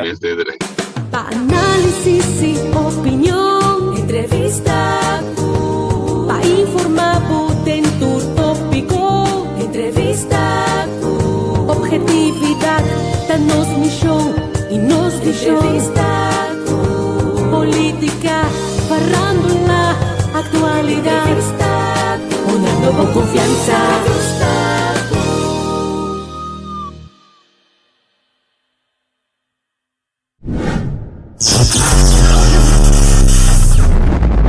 mes dede. Pa análisis i opinion, entrevista ku. Pa informá bo den tur tópiko, entrevista ku. Objetividat ta nos mishon i nos vishon. Entrevista ku. Polítika, farándula, aktualidat. Entrevista ku. Honrando bo konfiansa. Entrevista ku.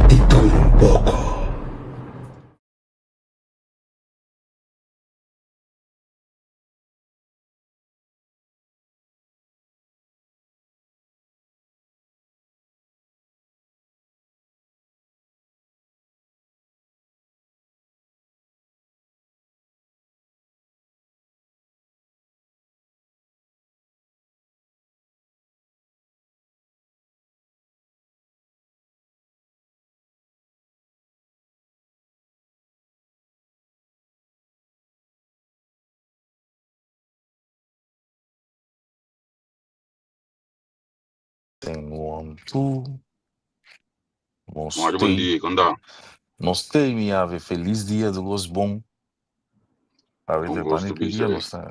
Di todo un poco. Ten one, two. Nos Mari bon te, dia, kon ta? nos te mi ave. Feliz dia de los bon. Ave Un te gusto pani ki bisa dia e. nos ta.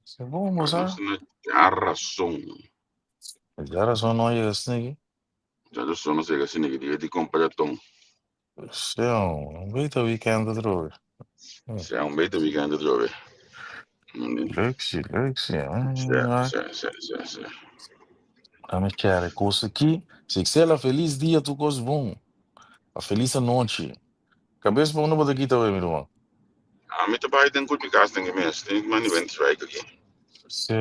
Se bon, Nos moza. ta na djarason. Ya razón no llega snigi. Djarason nos yega asina ki dia di kompra ton. Se un beter weekend atrobe. Sea un beter weekend atrobe. Leuk si, leuk si. Sí, sí, sí, sí, sí. Dame share kos aki. Sixela, feliz dia tu kos bon. A feliz anochi. Kabes pa unda bo ta kita we, mi ruman? Ami ta bai den kurpi kas den e mes. Tin mani Winterswijk aki. Sí.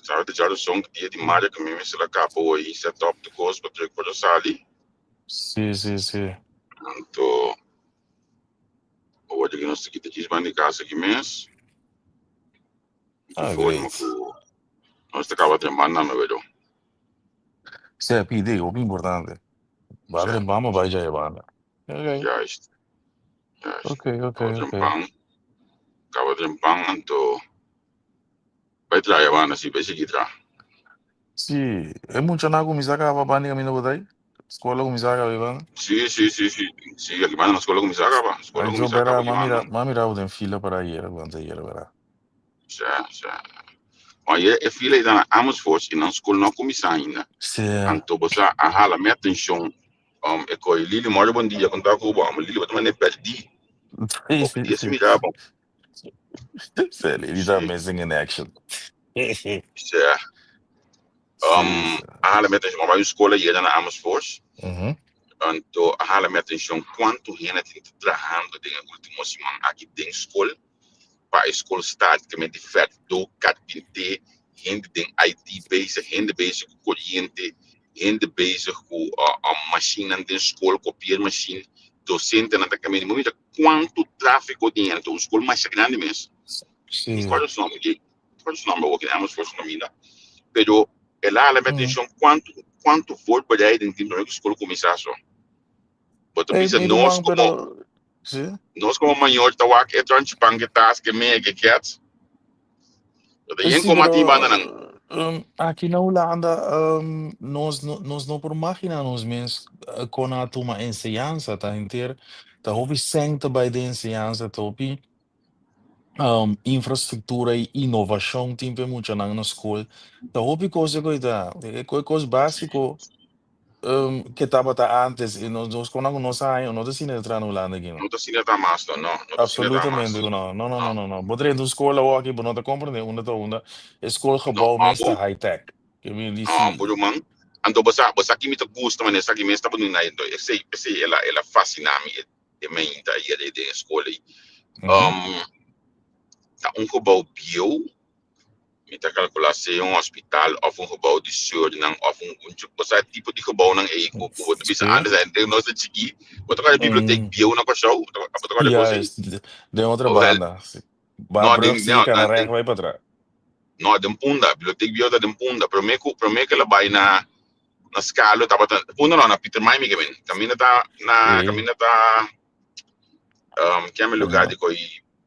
Sabe ta djarason ki dia di maria ku mi mester a kaba hoy set up tur kos pa druk por a sali. Sí, sí, sí. Anto awor di nos ta kita djis banda di kas aki mes. Di Ah, forma great. ku nos ta kaba tremban name wedo. Sí, pidi, hopi importante. Ba Sí, tremban pa bai djaya banda. Ok, juist, juist. ok, ok, Kaba ok. trempan, kaba trempan anto bai traha banda si, bai sigui traha. Sí, e muchanan a kuminsá kaba banda di kaminda bo ta ai? Skola kuminsá kaba ei banda? Sí, sí, sí, sí, sí, aki banda na skola kuminsá kaba, skola Ai, jo kuminsá bera, kaba aki m'a mira, banda. m'a mira bo den fila para ayera, ku anteayera bera. Sí, sí. Oye, e fila ei ta na Amersfoort i nan skol no a kuminsá ainda. Sí. Anto bo sa a hala mi atenshon. E koe Lili, mòrdu bon dia, kon ta ku bo? Amo Lili, bo ta manera pèrdí. Hopi dia sin mira bo. Sí, ladies are Sí, missing in action. sí. Sí, sí. A hala mi atenshon, mi a bai un skol ayera na Amersfoort. Mhm. Anto a hala mi atenshon kuantu hende tin ta trahando den e último siman aki den skol. Pa e skol start ke men di verfdo, karpinté, hende den IT bezig, hende bezig ku koriente, hende bezig ku mashinnan den skol, kopiermashin, dosentenan ta kaminda. Bo mira kuantu tráfiko tin hende, un skol masha grandi mes. Mi Sí. kòrda su nòmber, mi kòrda su nòmber awor, Amersfoort su kaminda. Pero el a hala mi atenshon kuantu kuantu voorbereiding tin promé ku skol kuminsá so. Bo ta Ey, bisa mi nos ruman, komo pero sí. nos komo mayor ta wak e tranchi pan ke tas ke mea ke kets. Bo ta yen Sí, komo pero ati bandanan. aki na Hulanda nos no nos no por magina nos mes kon a tuma enseñansa ta henter ta hopi sèn ta bai den enseñansa ta hopi infrastruktura i inovashon tin pa e muchanan na skol ta hopi kos e ku ta e kos básiko ke tabata ántes i nos nos konan ku nos haña no ta asina ta traha na Hulanda aki no. No ta asina ta mas no, no, no ta asina ta mas. Absolutamente ku no. No, no, No, no, no, no. Bo drenta un skol awor aki bo no ta komprende unda ta unda. E no, skolgebouw mes ta ambo, high tech. Ke mi di ambo si. ruman. Anto bo sa, bo sa ki mi ta gusta manera esaki mes ta bini na esei, esei el a, el a fasina mi e, e mainta ayer ei den e skol ei. Mhm. Ta un gebouw bieu Mi ta kalkulá sea un hospital òf un gebou di seurnan òf un un o sea tipo di gebounan ei ku ku bo ta bisa Sí. ántes ainda nos ta chikí bo ta kòrda bibliotek Mm. bieu na Kòrsou bo ta bo ta kòrda kos ei? Juist, den otra Wel banda. Sí. Ba no brug den sí no kana na règt den bai pa atrás. no den Punda bibliotek bieu ta den Punda promé ku promé ku el a bai na na Skalo tabata Punda no na Pietermaai mi ke men kaminda ta na Sí. kaminda ta Kiami lugar No. di koi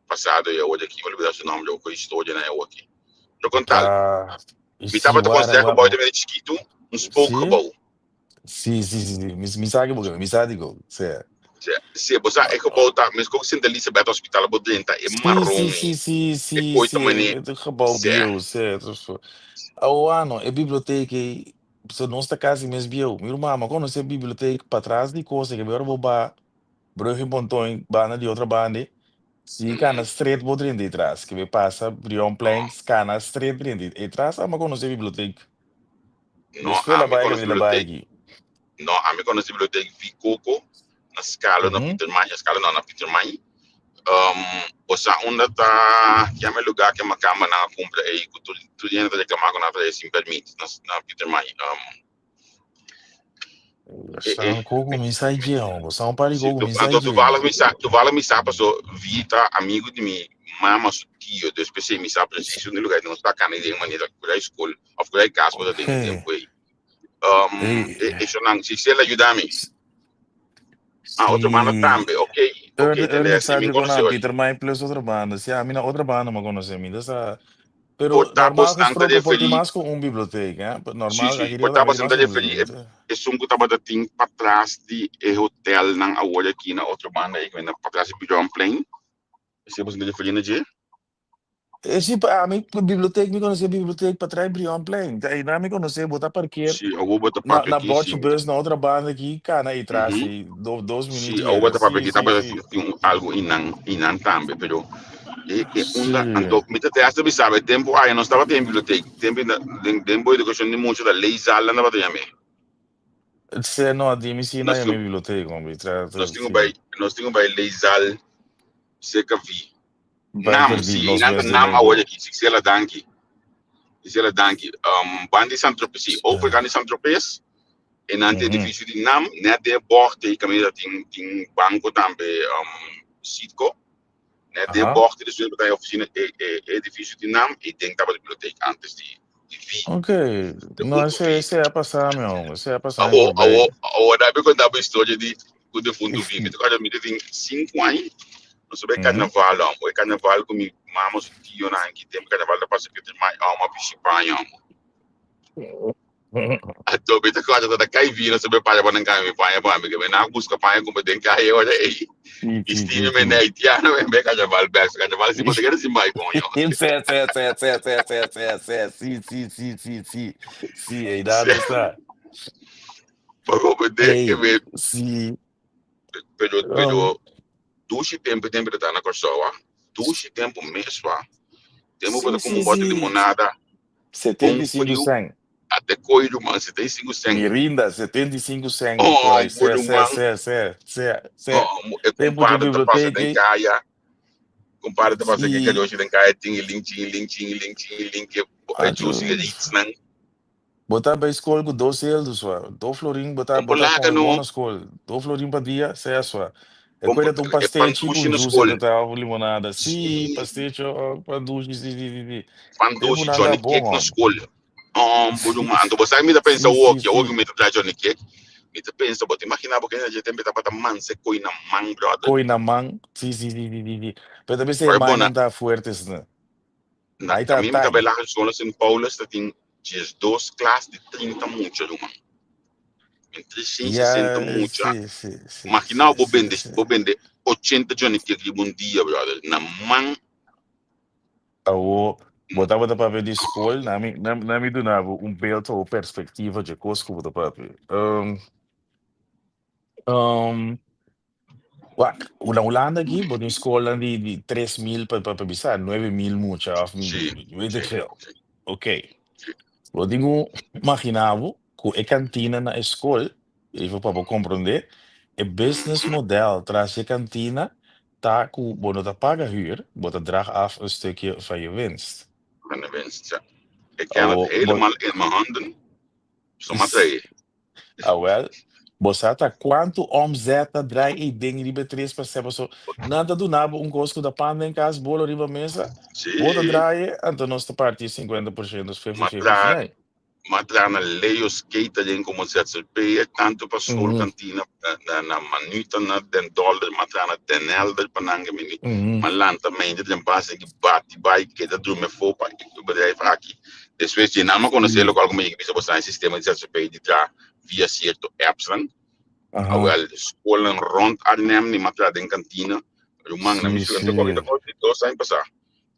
pasado y awor aki, mi olbida su nombre, koi historia na awor aki. Pero con tal, Ah, Mi Si, tabata wara, konseho wa, gebouw di chikitu, un Si? spookgebouw. Si. Mi sa ki bo mi sa di go. Si. Si, bo sa e gebouw ta, meskos Sint Elisabeth Hospital bo drenta, e Si, maron si, ei, si, e si, koi si, ta mane, e gebouw si. bieu, si. Awano, e biblioteca ei, so nos ta kasi mes bieu. Mi ruman, mi a konosé biblioteca patras di kos, ke ora bo ba Brug i Ponton banda di otra banda, si kana straight bo drenta etras, ke be pasa Brionplein, kana straight drenta etras, mi a konosé biblioteca. No, Despues la ami bai konosé kaminda bai biblioteca, aki. no, ami konosé biblioteca Vi Coco na Skalo na Pietermaai, Skalo no, na Pietermaai. Bo sa unda ta yama e lugá ku e makambanan a kumpra ei ku tur tur hende ta reklamá ku nan ta traha sin pèrmit na na Pietermaai. E Sa e un koko mi sa dje, hombre. Sa un par di si koko tu mi sa anto dje. toevallig mi sa toevallig mi sa paso Vi ta amigu di mi mama su tio dus p'esei mi sa presis unda e lugá ei nos ta kana den manera ku high school òf ku high kas bo ta den e tempu ei. Ey, E eshonan si sel a yuda mi. Ah, otro banda si tambe. Ok, ok, Erne, tende Erne así mi sabi con conoce a hoy. Peter Mai plus otra banda. Si a mi na otra banda me conoce mi. Sa, Por pero ta normal bosnan ta gesproken por tin referí, mas cu un biblioteca, eh? sí, Normal, sí, aki por riba ta tambe tin bosnan mas ta cu un referí e biblioteca. esun ku tabata tin patras di e hotelnan awor aki na otro banda ei, na patras di Bidonplein. Esei bosnan ta referí na dje? Eh, sí, pa ami biblioteca, mi conoce biblioteca patras di Brionplein. Ei nan mi conoce, bo ta parkeer Sí, awor bo ta na, papia na aki, Botje sí. Bus, na otra banda aki, cana ei tras ei, 2 Sí, minuut awor bo yega. ta papia Sí, aki sí, tabata sí. tin un algo einan, einan tambe, pero e e unda Sí. anto mi ta te hasta bisa e tempo aya nos tabata den biblioteca, tempo den den bo educacion di mucha ta leeszaal nan tabata yam'e. Se no, di mi sí na Nos yama tin biblioteca, hombre. Tra, tra, nos tin sí. bai nos tin bai leeszaal cerca vi Bai Nam, perdí sí, nos einan ta mes den Nam awor e aki, Sixela danki, Sixela danki. Banda di San Tropez, sí, overkant di San Tropez, einan tin edificio di Nam, net den e bocht ei kaminda tin tin banco tambe, Citgo. Net den e bocht despues bo ta e oficina e e e edificio di Nam y den tabata biblioteek antes di di vi Ok, de no, punto ese, vi. ese a pasa mi, hombre, ese a pasa mi Awo awo voorbij. awo da mi conta bo historia di cu defunto vi. Mi ta corda mi ta tin 5 aña nos a bay carnaval hombre. E carnaval cu mi mama su tionan ki tempo carnaval ta pasa Pietermaai amo a bishi paña hombre. Anto mi ta corda ta cay vi nos a bay para pa nan cambia mi paña pa mi ke mi nan a busca paña cumpra den caya ora ey. Sí, sí, Bisti mi sí, me sí. na haitiano me bay carnaval bek. Carnaval si bo ta keda sin bay coño. Sí, sí, sí, sí, sí, sí, sí, sí, sí, sí, sí, sí, sí, sí, ey, daar no está. Pa comprende ke Ey, mi sí. pero pero dushi tempo tempo ta na Kòrsou ah. Dushi tempo mes wa. Tempo bo Sí, ta come sí, un bote sí. limonada Setenta con i sinku friu cent. ate kooi ruman 75 cent. Mirinda, 75 cent por Oh, ahí. bo Sí, sí, ruman. sí, sí, sí, sí. Oh, e Tempo de compadre ta pasa biblioteca. den kaya. Compadre ta pasa ke Sí. kadoshi den kaya tingiling tingiling tingiling tingiling ke e juice Acho. ritz nan. Bo ta bay school cu 2 eldo swa. 2 florin bo ta Con bo ta polaca come no. bon na school. 2 florin pa dia, sea swa. E Con cuida un e pastechi pandushi cu na juice school. que ta of limonada. Sí, Sí. pastechi o pandushi, sí, sí, sí, sí. Tempo Pandushi nan ta Johnny bon, Cake na hombre. school. Oh, bo Sí, ruman. Anto bo sa mi ta pensa sí, awor sí, aki, awor sí. cu mi ta traha Johnny Cake. Mi ta pensa, bo ta imagina bo kende dje tempo tabata manse koi na man, brother. Koi na man. Sí, sí, sí, sí, sí, sí. Pero también se Ora bo man na ta fuertes, ne? na Ahí ta mi ta tai. bai lagere school na Sint Paulus ta tin 12 klas di 30 mucha ruman. En 360 Ya, mucha. sí, sí, sí, Imagina sí, bo sí, bende sí. bo bende 80 Johnny Cake riba un dia, brother. Na man. Awo, bo tabata papia di skol, na mi duna bo un beeld o perspectiva dje kos ku bo ta papia. Wak, na Hulanda aki, bo tin skolnan di 3000 pa bisa, 9000 mucha, of weet ik veel. Ok. Bo tin ku imagina bo ku e kantina na e skol, even pa bo komprondé, e business model tras e kantina ta ku bo no ta paga huur, bo ta draag af een stukje van je winst. Van de winst, ja. Ik ken het Awo, bo, helemaal in mijn handen. Zo maar Awel, bo sa ta kuantu omzet ta draai e ding riba tres pa seba so. Nan ta duna bo un kos ku ta pan den kas, bolo riba mesa, bo ta draai, anto nos ta parti 50%, Maar 50-50 tra nee. maar tra na Leo's Catering como ZZP'er, tanto pa schoolkantina, na na Manuta, na Den Dolder, maar tra na Den Helder, pa nan mini. Maar lanta mente den base ki bati bai keda drumi fo pa e bedrijf aki. Despues dje nan mi a konosé lokual ku mi yega bisa bo sa e sistema di ZZP di traha via sierto apps nan. Awel skolnan rònt Arnhem ni mi a traha den kantina. Ruman, nan mi splika, mi ta kòrda di dos aña pasá.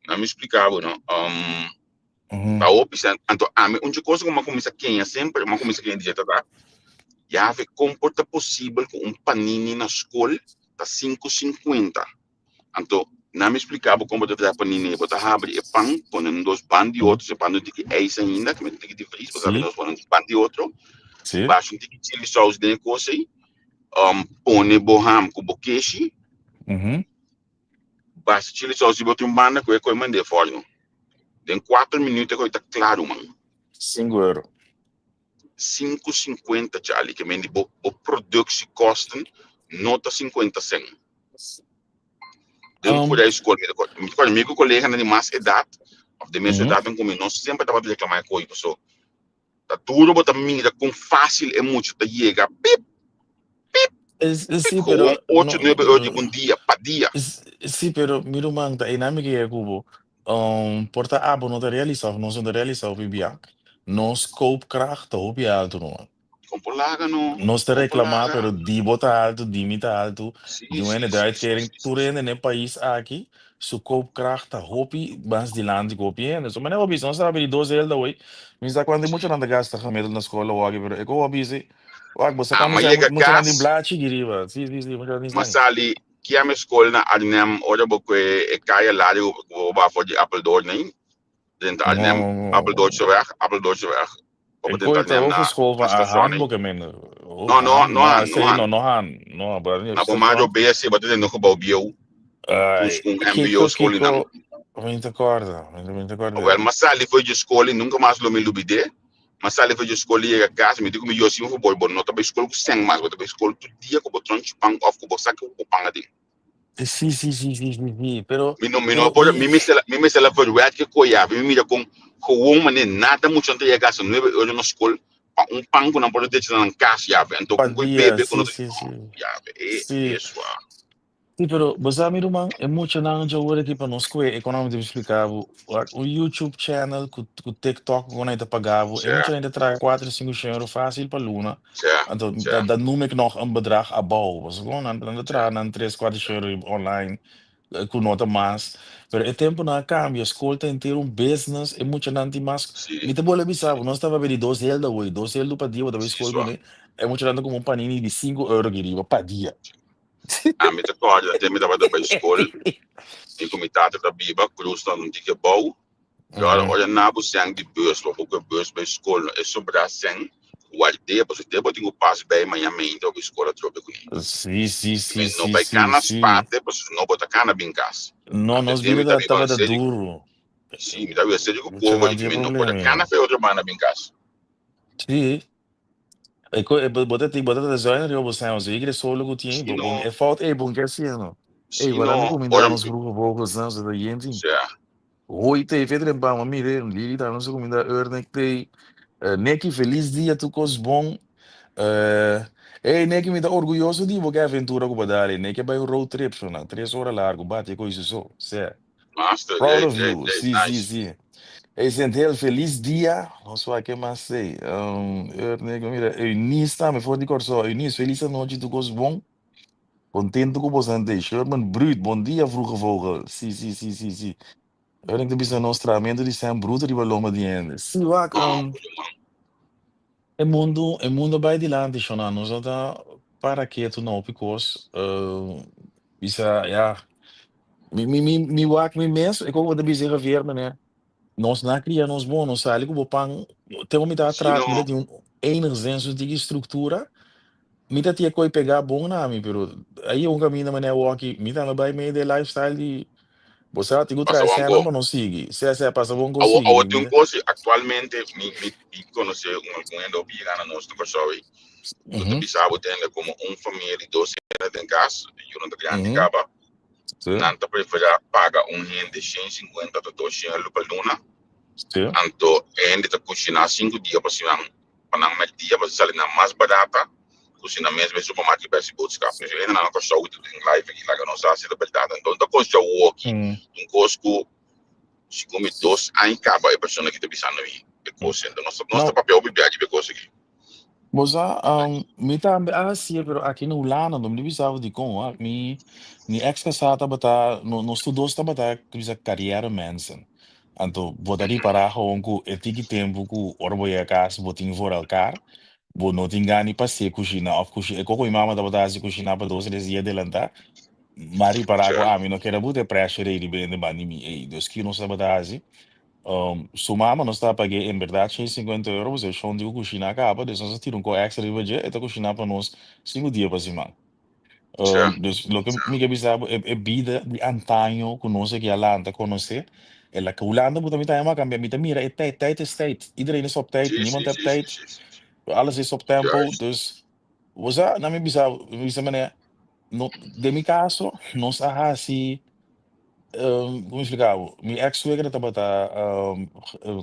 Nan mi splika bo no, ta hopi sèn. Anto ami un dje kos ku mi a kuminsá keña semper, mi a kuminsá keña di dje ta yafe kon por ta posibel ku un panini na skol ta 5,50. Anto, nan mi splika bo kon bo ta traha panini. Bo ta habri e pan, pone un dos ban di otro, si e pan no tiki ijs ainda, ku mester tiki di vries, bo ta habri dos pone un ban di otro, basha un tiki chili saus den e kos ei, pone bo ham ku bo keshi, basha chili saus riba otro un banda ku e koi manda e forno. Den kuater minuut e koi ta kla, ruman. 5 euro. 5,50, Charlie, ke men di bo productiekosten no ta 50 cent. Den fuera di skol, mi ta kòrda mi ku koleganan di mas edat, òf di mes edat ku mi, nos semper tabata reklamá e koi, paso ta duro bo ta mira kon fásil e mucha ta yega, pip, pip, pip, Sí, pero gewoon ocho, no, nuebe ora di un dia, pa dia. Sí, pero mi ruman ta einan mi ke yega ku bo. Por ta abo no ta realisá òf nos no ta realisá hopi bia, nos koopkracht ta hopi altu, ruman. Kon por laga no, Nos ta kon por reclama, laga. pero di bo ta alto, di mi ta alto, di un hende de uitkering, tur hende na e pais aki, su koopkracht ta hopi mas dilanti ku hopi hende. So manera bo bisa, nos ta habri di dos hel awor, mi sa kuantu muchanan ta gasta gemiddeld na skol awor aki, pero e ku bo bisa, wak bo sa Ama kami sa yega muchanan tin kas, blachi aki riba, si si si, muchanan tin ma sèn. sali kia mi skol na Arnhem, ora bo kue e kaya largu ku bo ba for di Apeldoorn ei, drenta Arnhem, Apeldoornseweg, Apeldoornseweg, E bo drenta koi ta Arnhem na hogeschool na van station Ahan ei. bo ke men. No, no, Ahan, no no, Han, no esei Han. no, no Han. No, but Na bo station. mayo BSc bo ta den gebouw bieu, Ai, plus un Kiko, MBO skol Kiko, nan. mi ta korda, mi ta korda. Wel, m'a sali for dje skol i nunka mas lo mi lubid'é. M'a sali for dje skol i yega kas, mi di ku mi yo sin favor, bo no ta bai skol ku sèn mas, bo ta bai skol tur dia ku bo tronchi pan òf ku bo saki ku bo pan aden. Sí, sí, sí, sí, sí, sí, pero, Mi no, mi no pero por, mi, mi mester, mi mester la verwet ke koya, mi mira kon gewoon mane nada mucha ta yega gasta 9 euro na skol pa un pan ku nan por a decha na nan kas yabe. Anto pa ku koe dia, bebe ku no sí, ta, sí, sí. yabe, e Sí, eso ah. Sí, pero bo sa mi ruman, e muchanan dje aki pa nos kue economie te explica bo, un YouTube channel ku TikTok ku nan ta paga bo, e muchanan ta traha 4, 5 euro fácil pa luna. Anto dat, dat noem ik nog een bedrag abou. Was gewoon nan ta traha nan 3, 4 euro online ku no ta mas. Pero e tempo nan a cambia, school ta entero un business, e muchanan tin mas. Mi ta bolbe bisa bo, nos tabata di 2 heldo awor, 2 heldo pa dia bo ta bai school kuné, e muchanan ta come un panini di 5 euro aki riba pa dia. Ami ta kòrda te mi tabata bai skol i ku mi tata ta biba krus na un tiki bou. I ora ora na bo sèn di bus pa bo kue bus bai skol no e sobrá sèn ward'é pasobra te bo tin ku pas bai maña meinta pa bai skol atrobe kuné. Sí, sí, sí, Mi no sí, bai sí, kana sí. spate pasobra no bo ta kana bin kas. No, Anto nos te mi bida ta biba tabata serio duro. sí mi ta biba serio ku Mucha pober nan di tin mi no por a problema. kana fe otro banda bin kas. Sí. E ko e bo ta bo ta zuinig riba bo sèn, zeker solo ku tin, Si bo bon no e fout ei bon ke hasié no. Ei, si wara mi no kuminda ora nos vroege vogels nan, se ta yen tin. sea Hoi tei verder en bam, mire, Lili ta nos kuminda Ernek tei. Neki, feliz dia, tur kos bon. Ei, Neki, mi ta orguyoso di bo ke aventura ku bo dal ei. Neki a bai un road trip, shona, 3 ora largu, bati e koe su so. Sea. Master, Proud great, of great, you. great, Sí, sí, nice. sí. Hey, Senthil, feliz dia. Nos wak ke mas ei. Ernek, mira, Eunice tambe for di Kòrsou. Eunice, feliz anochi, tur kos bon. Kontentu ku boso tei. Sherman Bruut, bon dia, vroege vogel. Sí, sí, sí, sí, sí. Ernek ta bisa nos trahamentu di sèn bruto riba lomba di hende. Sí, wak, No, ruman. e mundu bai dilanti, shona. Nos no ta para ketu na hopi kos. Bisa, ja, mi wak mi mes, e kon bo ta bisa Javier, meneer. Nos na cria nos bon, nos sali ku bo pan, te mi ta Si atrás, mi ta no, tin un enigszins un tiki structura, mi ta tie koi pega bon na mi, pero aí un caminho meneer walkie, mi ta bai medio de lifestyle di, bo sa, tigo pasa trae wan sena ko. pa no sigui, se se pasa bon ko Awo, sigui, awo mi tin mi un kos, aktualmente mi konosé un algun hende hopi yega na nos na Kòrsou ei. Ku ta bisa bo tende komo un famia di dos hende den kas, yu nan ta grandi kaba, nan ta preferá paga un hende 150 ta 200 pa luna. Anto e hende ta kushiná 5 dia pa siman pa nan mèrdia pa sali nan mas barata ku si nan mes bai supermarket bai hasi boodskap. Pues e hendenan na Kòrsou ku ta den live aki laga nos sa si ta bèrdat. Anto no ta kos djawoki, un kos ku. Segun mi 2 aña kaba e persona ku ta bisando mi e kos. Anto nos ta Nou, papia hopi biaha e kos aki. Bo sa, mi tambe a hasié, pero aki na Hulanda, no mi bisa di kon, hoor. Mi ex kasá tabata, no, nos tur dos tabata, bisa carrière mensen. Anto, bo ta ripará gewoon ku e tiki tempu ku ora bo yega kas, bo tin voor elkaar, bo no tin gana pa hasi kushina of kushina. E koko mi mama tabata hasi kushina pa 2, 3 dia adelantá. M'a ripará ku ami no ker a put e pressure ei riba hende banda di mi. Ei, dus ki nos tabata hasi? Su mama nos ta pag'é en berdad €150, pasobra e shon di ku kushina kaba, dus nos a tira un ko extra riba dje, e ta kushiná pa nos 5 dia pa siman. Dus loke mi ke bisa bo, e bida di antaño ku nos aki a lanta konosé, el a Hulanda bo ta mi ta kambia, mi ta mira e tijd, tijd is tijd. Iedereen is op tijd, niemand heeft tijd, alles is op tempo, dus bo sa, na mi bisa, mi bisa manera, no, den mi kaso, nos a hasi. Kon mi splika bo? Mi ex suegra tabata,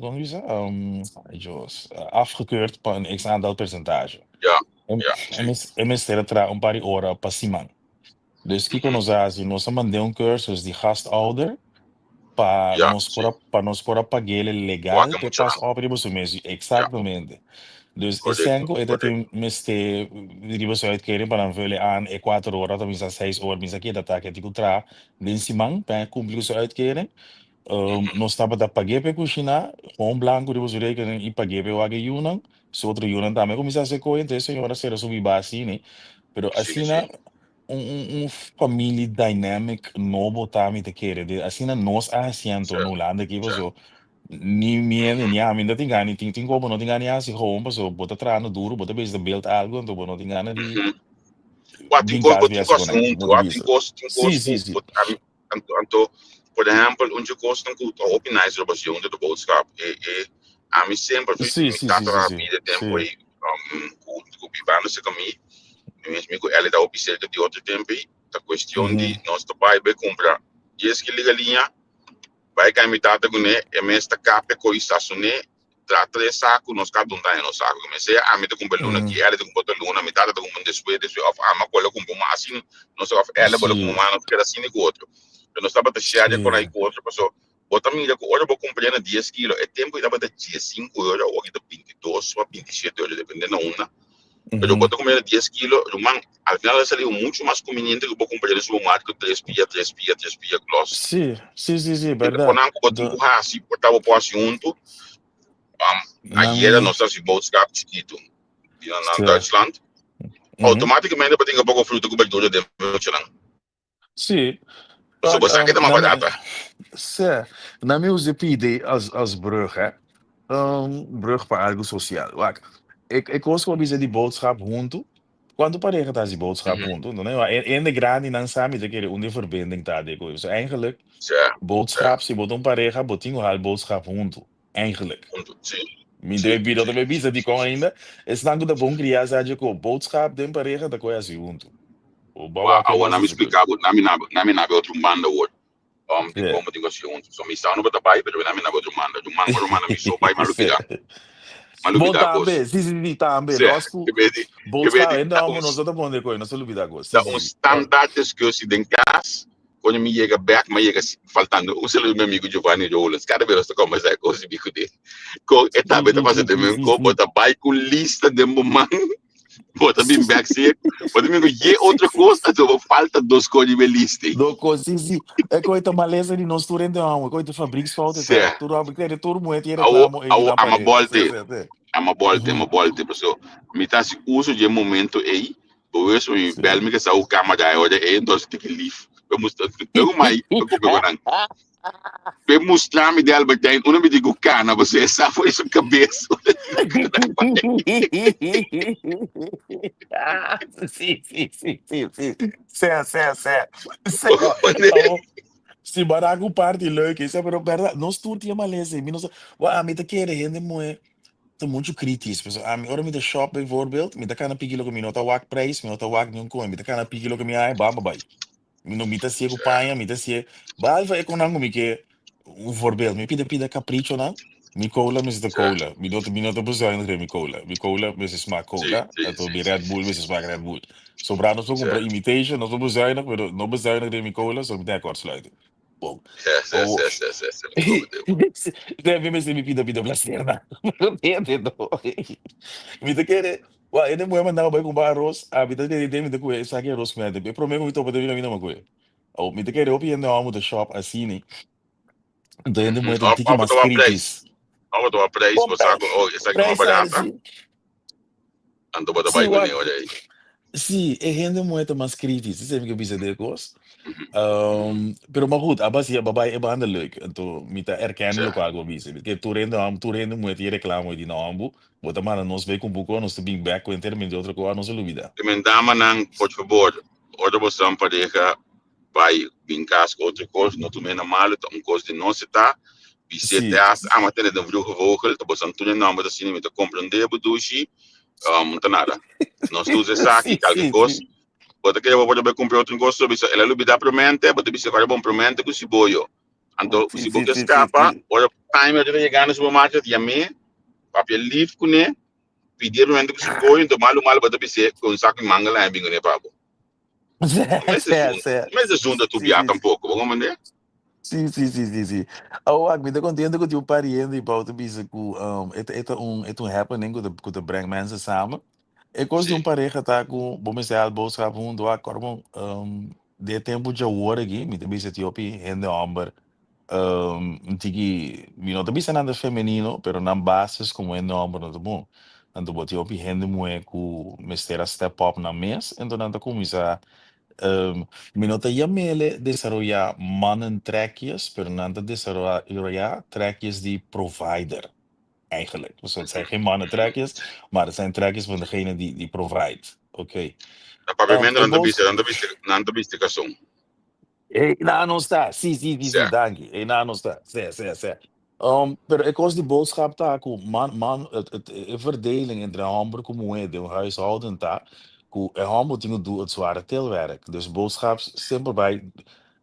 kon mi bisa? Ay Dios, afgekeurd pa un x aantal percentage. E, e, e mester a traha un par di ora pa siman. Dus kiko nos a hasi? Nos a mand'é un cursus di gastouder pa nos por a, pa nos por a pag'é legal Wak p'e mucha. pas op riba su mes. Exactamente. Dus e senko e ta tin mester riba su uitkering pa nan vul e aan e 4 ora ta bisa 6 ora bisa keda ta ke tin ku traha den siman pa e kumpli ku su uitkering. Nos tabata pag'é pa e kushiná, gewoon blanku riba su rekening i pag'é pa e wak e yunan. Su otro yunan tambe a kuminsá hasi koe, entonces e señora sera su biba asina. Pero asina un family dynamic nobo ta mi ta kere. De asina nos a hasi anto na Hulanda aki paso ni mi hende ni ami no tin gana tin kobo no tin gana di hasi gewoon paso bo ta trahando duro, bo ta bezig ta build algo, anto bo no tin gana di Wa tin bin kos kas bo bin tin hasi kos konai, huntu, bo ta wa tin bisa. kos tin kos ku bo ami anto por ehèmpel un dje kosnan ku ta hopi nice riba huntu de boodschap e ami semper mi tata a bida tempu ei ku bibando serka mi, mi ku Ellie ta hopi serka di otro tempu ei ta kuestion di nos ta bai bai kumpra 10 kilo galiña bai kai mi tata kuné e mes ta kap e koi sason'é tra 3 saku nos kada un daña nos saku. Mi sea ami ta kumpra luna ki Ellie ta kumpra otro luna, mi tata ta kumpra un despues despues of ami a kole kumpra un asina nos of Ellie a kole kumpra un mas nos keda asina ku otro. Pero nos tabata share kon ai ku otro paso bo ta mira ku ora bo kumpra na 10 kilo e tempu ei tabata €15 awor aki ta 22 o €27 depende na unda. Pero bo ta kumpra na 10 kilo ruman al final a sali mucho mas conveniente ku bo kumpra den supermarket tres pia tres pia tres pia klos. Sí, sí, sí, sí, Enta berdad. konan ku bo tin ku hasi por ta bo por hasi huntu. Ayera Nan, nos a hasi boodschap chikitu na Duitsland. Automáticamente bo tin ku poko fruta ku berdura den muchanan. Pasobra bo Wak, sa ke ta mas na mi, barata. sí, na mi usa pidi als brug, hè. Brug pa algo social. Wak, e kos ku bo bisa di boodschap huntu, kuantu pareha ta hasi boodschap huntu? No, no, hende grandi nan sa mi ta kere un di verbinding ta de ku. So eigenlijk, boodschap, si bo ta un pareha, bo tin ku hal boodschap huntu. Eigenlijk. Huntu, sí. Mi debe bida ta bisa di kon ainda, esnan ku ta bon kriá sa dje ku boodschap den pareha ta koe hasi huntu. O Wa, bawa ke awor mas na mi hasi koe. splika bo, na mi nabe otro banda awor. Di kon bo tin ku hasi huntu. So mi sa no bo ta bai, pero na mi nabe otro banda. Ruman, ora manda mi so bai, m'a lubidá. M'a Bo lubidá kos. tambe, sí, sí, sí, tambe. Sí, Los ku ke be di, ke be boodschap, di, hende ta homber un no sa ta pone koe, no sa lubidá kos. ta Sí, sí, un sí. Wak. standaard discussie den kas. Cuando mi yega bek, mi yega faltando un saludo mi amigo Giovanni Rollins. Cada vez nos ta conversa cos di cu de. Con e tambe ta pasa den mi ko, bo ta bai cu lista den bo man. Bo ta bin bek seco. Bo ta bin cu ye otro cos, anto bo falta dos cos di be lista. Do kos, sí, sí. E koe ta malesa di nos tur hende homber. Koe ta fabrieksfout e Sí. ta. Tur homber kere tur muher tiene Awo, reclamo ei di awo nan ama pareha. Sí, bolte. sí, sí. Ama bolte, ama bolte. Paso mi ta hasi uso di e momento ei. Bewust mi bel mi ke sa u kama dai ora ei entonces tiki lief. Pe mustra, pe mai, pe kope konan. Pe mustra mi de Albert Heijn, uno mi digo kana, você essa foi su cabeça. Sí, sí, sí, sí, sí. Sí, sí, sí. Sí. Awo, si baraku party leuk is, pero verdad, nos tur tin malesa, mi no sa, wa ami ta kere hende muhe ta mucho kritisch. Pues ami ora mi ta shop bijvoorbeeld, mi ta kana piki loke mi no ta wak prijs, mi no ta wak niun koe, mi ta kana piki loke mi haña, bam, bai. Mi no mi ta hasié ku paña, mi ta hasié, behalve e konan ku mi ke, un voorbeeld, mi pida pida caprichonan, mi cola mester ta cola, mi no ta bezuinig den mi cola, mi cola mester smaak cola, anto mi Red Bull mester smaak Red Bull. Sobrá nos por kumpra imitation, nos por bezuinig, pero no bezuinig den mi cola, so mi tin e kortsluiting. Bon. Yes, yes, Oh. yes, yes, yes. Mi comprende. Nee, mi mester mi pida pida placer na. Mi ta kere, wa ene muhe mandaba bai kumpra aros, a mi ta kere den mi ta kuhe esaki aros ku mi a E prome ku mi topa den mi kaminda mi a kuhe. Oh, mi ta kere hopi hende hòmber ta shop asina. Anto hende muhe ta un Of tiki of mas toma prijs. kritis. Of toma prijs, Bon, bo sa ku oh, esaki no prijs barata. si. Anto bo ta Si, bai wak. kuné ora ei. Si, e hende muhe ta mas kritis. Esei mi ke bisa de kos. Pero maar goed, a basi a bai e banda leuk. Anto mi ta erkennen lokual ku bo bisa. Ke tur hende hòmber, tur hende muhe tin e reklamo di no hòmber. Bo ta manda nos bai ku un buko, nos ta bin bèk ku enteramente otro kos, nos a lubida. Te men damanan, por fabor, ora bo san pareha bai bin kas ku otro kos, no tum'é na malu, ta un kos di nos e ta. Bis'é te hasta ama tene den vroege vogel, ta bo san tur e nòmber ta asina, mi ta komprendé bo dushi, no ta nada. Nos tur esaki, kalke kos. Bo ta kere bo por ta bai kumpra otro kos, so bisa el a lubida promente, bo ta bisa kore bon promente ku siboyo. Anto si bo ke skapa, ora time ta yega na supermarket, yam'é, papia lif kuné, pidié promente ku siboyo, anto malu malu bo ta bis'é ku un saku di manga laña bin kuné pa bo. No mester zunda tur bia tampoko, bo comprende? Sí, sí, sí, sí, sí. Awor, mi ta contento cu tin un par di hende y Pau ta bisa cu e ta, e ta un, e ta un happening cu ta breng mensen samen. E cos di un pareha ta cu bo mester haal boodschap hunto, wak, ora bo, den e tempo djawor aki, mi ta bisa tin hopi hende homber, un tiki, mi no ta bisa nan ta femenino, pero nan basis como hende homber no ta bon. Anto bo tin hopi hende muhe cu mester a step up nan mes, enton nan ta cuminsa Mi no ta yam'ele desaroyá mannentrekjes, pero nan ta desaroyá trekjes di provider, eigenlijk. Dus het zijn geen mannentrekjes, maar het zijn trekjes van degene die provide. Oké. Na papiamento E nan ta bos bisa, nan ta bisa, nan ta bisti kason. Ey, na nos ta. Sí, sí, sí, sí, danki. Ey, na nos ta. Sí, sí, sí. Pero e kos di boodschap ta ku man, man, het, het, e verdeling entre hòmber ku muhé den un huishouden ta ku e hòmber tin ku du het zware tilwerk. Dus boodschap semper bai,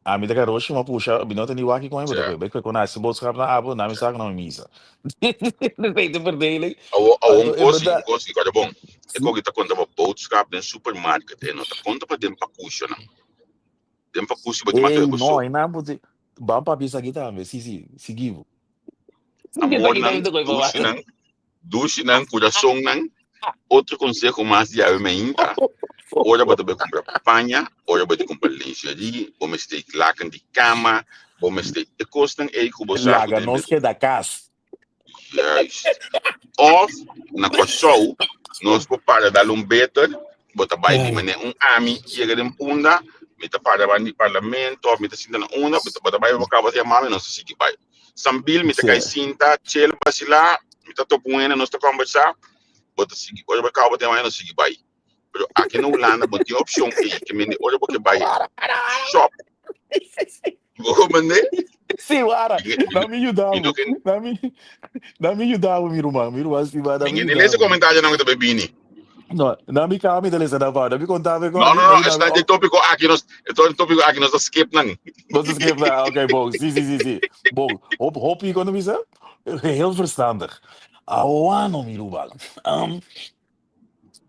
ami ta garoshi ma pusha, mi no ta ni wak kon e bo ta kue, bai kue kon hasi boodschap na abo, na mi sak na mi misa. Esei ta e verdeling. Awo, awo un Anto, en kos, un berdad, kos, i kòrda bon, e sí. koki ta konta pa boodschap den supermarket, e no ta konta pa den pakushonan. Den pakushi bo tin mas Ey, kue ku no, so. einan bo tin, ban papia esaki tambe, sí, sí, sigui bo. Amornan, dushinan, dushinan, kurasonnan. Otro konseho mas di awe mainta, ora bo ta bai kumpra paña, ora bo ta kumpra lingerie, bo mester laken di kama, bo mester e kosnan ei ku bo sa ku Laga den nos keda kas. Juist. Of na Kòrsou nos por para dal un beter, bo ta bai di manera un ami yega den Punda, mi ta para banda di parlamento of mi ta sinta na unda, bo ta bo ta bai bo kaba ta yama mi nos ta sigui bai. Sambil mi ta kai sinta, chel basilá, mi ta topa un hende nos ta kòmbersá, bo ta sigui ora bo kaba ta yama mi nos sigui bai. Pero aki na Hulanda bo tin opshon ei ke mende ora bo ke bai shop. Bo comprende? Sí, wara. Mi, mi, Dá me ajudar, mi no ke Dá me, dá me ajudar, mi irmão. Mi irmão, sí, dá mi me ni lesa ajudar. comentario nan ku ta bai bini. No, dá me calma, me lesa da pa. Dá me contar, me No, aqui, no, dá no, me dá está me. de tópico aqui nos, e tópico aqui nos ta skip nan. Nos skip na. Oké, bom. Sí, sí, sí, sí. Bom, hop, hop, hier quando bisa? Heel verstandig. Awano, mi ruban.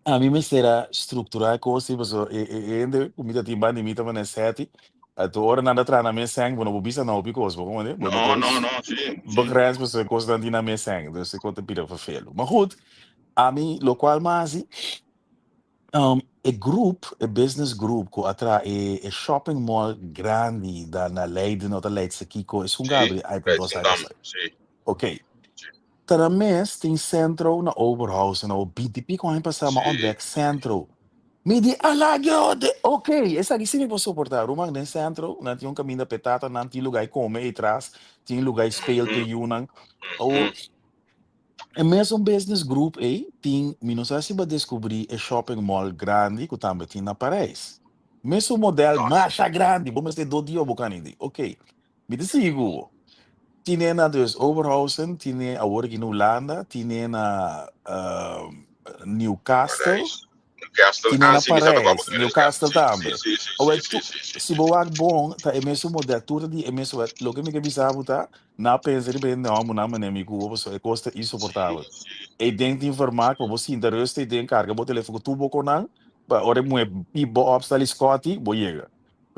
Ami mester a strukturá e kos ei pasobra e e hende ku mi ta tin banda di mi ta manera sèti, anto ora nan ta traha nan mes sèn bo no por bisa nan hopi kos, bo komprende? Bo no No, por no, no, sí, sí. begrens pasobra e kosnan tin nan mes sèn, dus e kos ta bira vervelu. Ma goed, ami lokual mi a hasi, e grup, e business group ku a traha e e shopping mall grandi da na Leiden o ta Leidse kiko, esun Sí, ku a abri ai ku dos ai Leidschendam, pasá. sí, Oké. sí. Ta na mes tin Centro na Oberhausen o binti pico aña pasá m'a Sí. ontdek Centro. Mi di ala yo de ok esaki si mi por soportá. Ruman den Centro nan tin un kaminda p'e tata nan tin lugá kome ei tras tin lugá speel p'e yunan. O e mesun business group ei tin mi no sa si bo a deskubrí e shopping mall grandi ku tambe tin na Parijs. Mesun modèl masha grandi bo mester dos dia bo kan di ok. Mi ta sigui ku bo. Tine na dus Oberhausen, tine awor aki na Hulanda, tine na Newcastle, Parijs. Newcastle, tine ah, na sí, mi sa ta Parijs, kwam Newcastle Sí, tambe. sí, sí, sí, Awor, sí, tu, sí, sí. si bo wak bon, ta e mesun model, tur ta di e mesun, loke mi ke bisa bo ta, na pensa riba hende hòmber nan manera mi ku bo, pasobra e kos ta insoportabel. Ei den tin vermaak pa bo sinta rust ei den, karga bo telefon ku tur bo konan, pa ora e muhé pip bo op, sali skòti, bo yega.